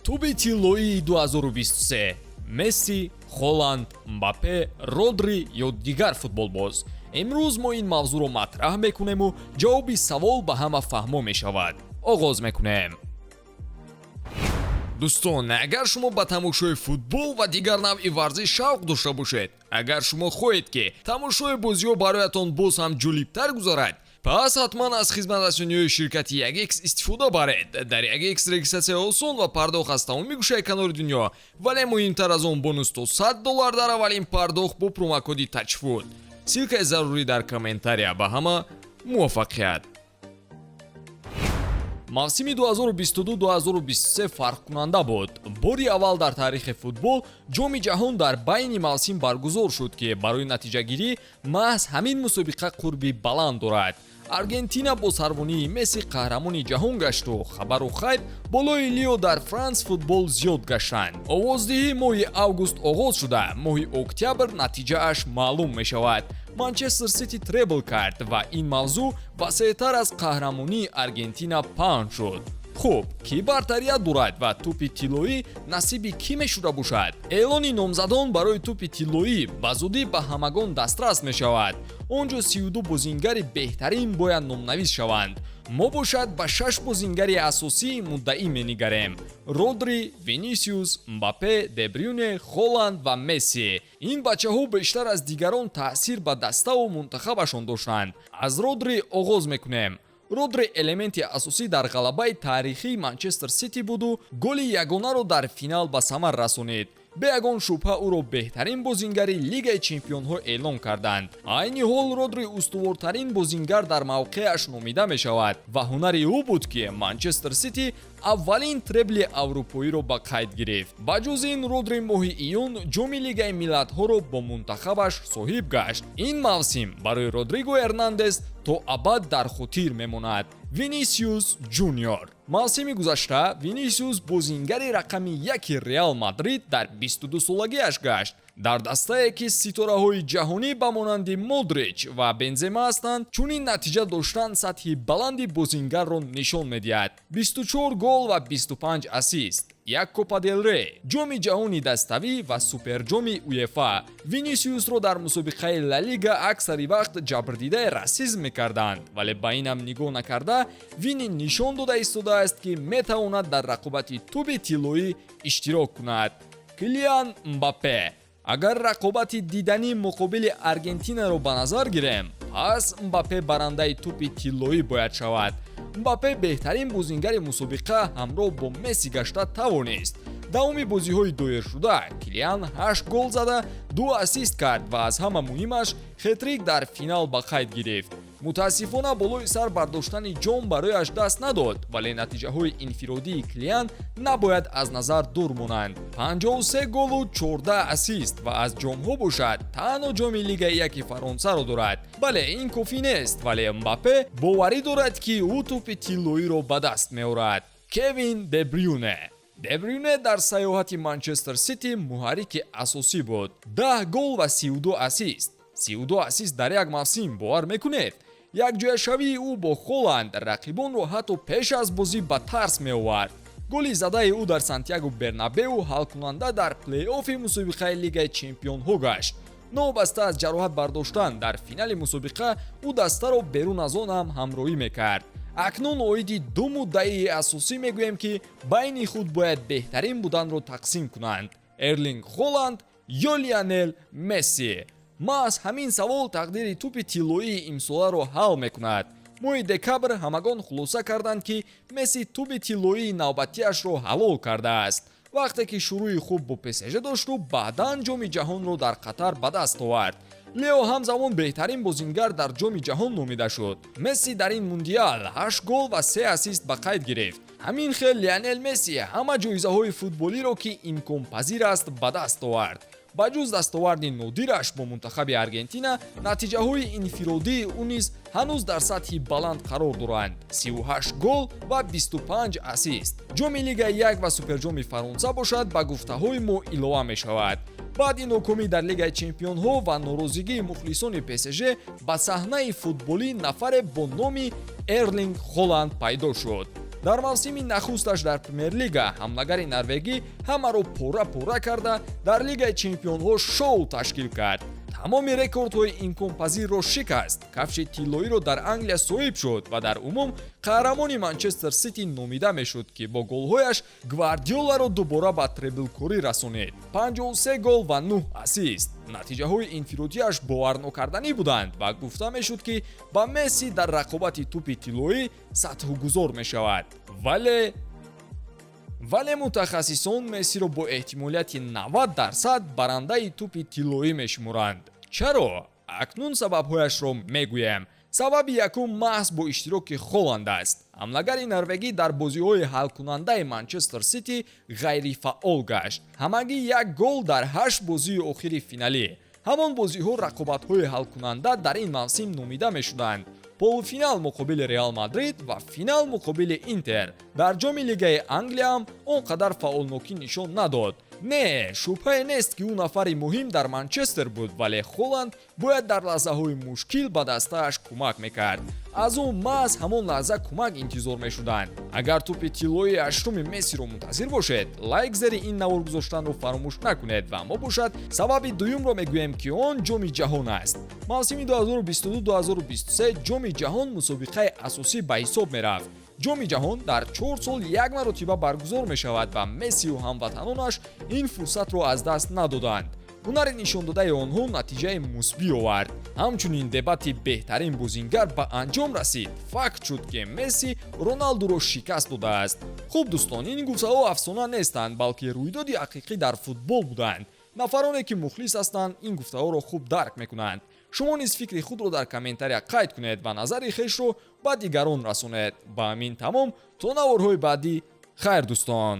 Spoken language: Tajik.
Туби тиллоии 2023: Месси, Холанд, Мбаппе, Родри ё дигар футболбоз? Имрӯз мо ин мавзӯъро матраҳ мекунему ҷавоби савол ба ҳама фаҳмо мешавад. Оғоз мекунем. Дӯстон, агар шумо ба тамошои футбол ва дигар навъи варзиш шавқ дошта бошед, агар шумо хоҳед, ки тамошои бозиҳо бароятон боз ҳам ҷолибтар гузарад, пас ҳатман аз хизматрасониҳои ширкати 1X истифода баред. Дар 1X регистратсия осон ва пардохт аз тамоми гӯшаи канори дунё, вале муҳимтар аз он, бонус то 100 доллар дар аввалин пардохт бо промокоди ТАЧФУТ. Ссылкаи зарурӣ дар комментария. Ба ҳама муваффақият! Мавсими 2022-2023 фарқкунанда буд. Бори аввал дар таърихи футбол Ҷоми ҷаҳон дар байни мавсим баргузор шуд, ки барои натиҷагирӣ маҳз ҳамин мусобиқа қурби баланд дорад. Аргентина бо сарвонии Месси қаҳрамони ҷаҳон гашту хабару хайп болои Лео дар Франс Футбол зиёд гаштанд. Овоздиҳӣ моҳи август оғоз шуда, моҳи октябр натиҷааш маълум мешавад. Манчестер Сити требл кард ва ин мавзӯъ васеътар аз қаҳрамонии Аргентина паҳн шуд. Хуб, кӣ бартарият дорад ва тӯпи тиллоӣ насиби кӣ мешуда бошад? Эълони номзадон барои тӯпи тиллоӣ ба зудӣ ба ҳамагон дастрас мешавад. Он ҷо 32 бозингари беҳтарин бояд номнавис шаванд. Мо бошад ба шаш бозингари асосии муддаӣ менигарем: Родри, Винисиус, Мбаппе, Дебрюне, Холанд ва Месси. Ин бачаҳо бештар аз дигарон таъсир ба даставу мунтахабашон доштанд. Аз Родри оғоз мекунем. Родри элементи асосӣ дар ғалабаи таърихии Манчестер Сити буду голи ягонаро дар финал ба самар расонид. Бе ягон шубҳа ӯро беҳтарин бозингари Лигаи чемпионҳо эълон карданд. Айни ҳол Родри устувортарин бозингар дар мавқеаш номида мешавад ва ҳунари ӯ буд, ки Манчестер Сити аввалин требли аврупоиро ба қайд гирифт. Ба ҷуз ин, Родри моҳи июн Ҷоми Лигаи миллатҳоро бо мунтахабаш соҳиб гашт. Ин мавсим барои Родриго Эрнандес то абад дар хотир мемонад. Винисиус Ҷуниор. Мавсими гузашта Винисиус бозингари рақами яки Реал Мадрид дар 22-солагиаш гашт. Дар дастае, ки ситораҳои ҷаҳонӣ ба монанди Модрич ва Бензема ҳастанд, чунин натиҷа доштан сатҳи баланди бозингарро нишон медиҳад: 24 гол ва 25 ассист, як Копа дел Рей, Ҷоми ҷаҳони даставӣ ва Суперҷоми УЕФА. Винисиусро дар мусобиқаи Ла Лига аксари вақт ҷабрдидаи расизм мекарданд, вале ба инам нигоҳ накарда, Вини нишон дода истодааст, ки метавонад дар рақобати тӯби тиллоӣ иштирок кунад. Килиан Мбаппе. Агар рақобати диданӣ муқобили Аргентинаро ба назар гирем, пас Мбаппе барандаи тӯпи тиллоӣ бояд шавад. Мбаппе беҳтарин бозингари мусобиқа ҳамроҳ бо Месси гашта тавонист. Давоми бозиҳои доиршуда Килиан ҳашт гол зада, ду ассист кард ва аз ҳама муҳимаш, хетрик дар финал ба қайд гирифт. Мутаассифона, болои сар бардоштани ҷом барояш даст надод, вале натиҷаҳои инфиродии Килиан набояд аз назар дур монанд: 53 голу 14 ассист ва аз ҷомҳо бошад, танҳо Ҷоми Лигаи яки Фаронсаро дорад. Бале, ин кофӣ нест, вале Мбаппе боварӣ дорад, ки ӯ тӯпи тиллоиро ба даст меорад. Кевин Дебрюне. Дебрюне дар сайёҳати Манчестер Сити муҳаррики асосӣ буд: 10 гол ва 32 ассист. 32 ассист дар як мавсим, бовар мекунед? Якҷояшавии ӯ бо Холанд рақибонро ҳатто пеш аз бозӣ ба тарс меовард. Голи задаи ӯ дар Сантяго Бернабеу ҳалкунанда дар плей-оффи мусобиқаи Лигаи чемпионҳо гашт. Новобаста аз ҷароҳат бардоштан дар финали мусобиқа, ӯ дастаро берун аз он ҳам ҳамроҳӣ мекард. Акнун оиди ду муддаии асосӣ мегӯем, ки байни худ бояд беҳтарин буданро тақсим кунанд: Эрлинг Холанд ё Лионел Месси. Маҳз ҳамин савол тақдири тӯпи тиллоии имсоларо ҳал мекунад. Моҳи декабр ҳамагон хулоса карданд, ки Месси тӯби тиллоии навбатиашро ҳалол кардааст, вақте ки шурӯи хуб бо ПСЖ дошту баъдан Ҷоми ҷаҳонро дар Қатар ба даст овард. Лео ҳамзамон беҳтарин бозингар дар Ҷоми ҷаҳон номида шуд. Месси дар ин мундиал 8 гол ва 3 ассист ба қайд гирифт. Ҳамин хел Лионел Месси ҳама ҷоизаҳои футболиро, ки имконпазир аст, ба даст овард. Ба ҷуз дастоварди нодираш бо мунтахаби Аргентина, натиҷаҳои инфиродии ӯ низ ҳанӯз дар сатҳи баланд қарор доранд: 38 гол ва 25 ассист. Ҷоми Лигаи 1 ва Суперҷоми Фаронса бошад, ба гуфтаҳои мо илова мешавад. Баъди нокомӣ дар Лигаи чемпионҳо ва норозигии мухлисони ПСЖ ба саҳнаи футболӣ нафаре бо номи Эрлинг Холанд пайдо шуд. Дар мавсими нахусташ дар Премер-лига ҳамлагари норвегӣ ҳамаро пора пора карда, дар Лигаи чемпионҳо шоу ташкил кард, тамоми рекордҳои имконпазирро шикаст, кафши тиллоиро дар Англия соҳиб шуд ва дар умум қаҳрамони Манчестер Сити номида мешуд, ки бо голҳояш Гвардиоларо дубора ба треблкорӣ расонид: 53 гол ва 9 ассист. Натиҷаҳои инфиродиаш боварнокарданӣ буданд ва гуфта мешуд, ки ба Месси дар рақобати тӯпи тиллоӣ сатҳгузор мешавад. Вале мутахассисон Мессиро бо эҳтимолияти 90% барандаи тӯпи тиллоӣ мешуморанд. Чаро? Акнун сабабҳояшро мегӯем. Сабаби якум маҳз бо иштироки Холанд аст. Ҳамлагари норвегӣ дар бозиҳои ҳалкунандаи Манчестер Сити ғайрифаъол гашт: ҳамагӣ як гол дар ҳашт бозии охири финалӣ. Ҳамон бозиҳо рақобатҳои ҳалкунанда дар ин мавсим номида мешуданд: полуфинал муқобили Реал Мадрид ва финал муқобили Интер. Дар ҷоми Лигаи Англияам он қадар фаъолнокӣ нишон надод. Не, шубҳае нест, ки ӯ нафари муҳим дар Манчестер буд, вале Холанд бояд дар лаҳзаҳои мушкил ба дастааш кӯмак мекард. Аз ӯ маҳз ҳамон лаҳза кӯмак интизор мешуданд. Агар тӯпи тиллоии ҳаштуми Мессиро мунтазир бошед, лайк зери ин навор гузоштанро фаромӯш накунед. Ва мо бошад сабаби дуюмро мегӯем, ки он Ҷоми ҷаҳон аст. Мавсими 2022-2023 Ҷоми ҷаҳон мусобиқаи асосӣ ба ҳисоб мерафт. Ҷоми ҷаҳон дар 4 сол як маротиба баргузор мешавад ва Мессию ҳамватанонаш ин фурсатро аз даст надоданд. Ҳунари нишондодаи онҳо натиҷаи мусбӣ овард. Ҳамчунин дебати беҳтарин бозингар ба анҷом расид. Факт шуд, ки Месси Роналдуро шикаст додааст. Хуб, дӯстон, ин гуфтаҳо афсона нестанд, балки рӯйдоди ҳақиқӣ дар футбол буданд. Нафароне, ки мухлис ҳастанд, ин гуфтаҳоро хуб дарк мекунанд. Шумо низ фикри худро дар комментария қайд кунед ва назари хешро ба дигарон расонед. Ба ҳамин тамом. То наворҳои баъдӣ хайр, дӯстон.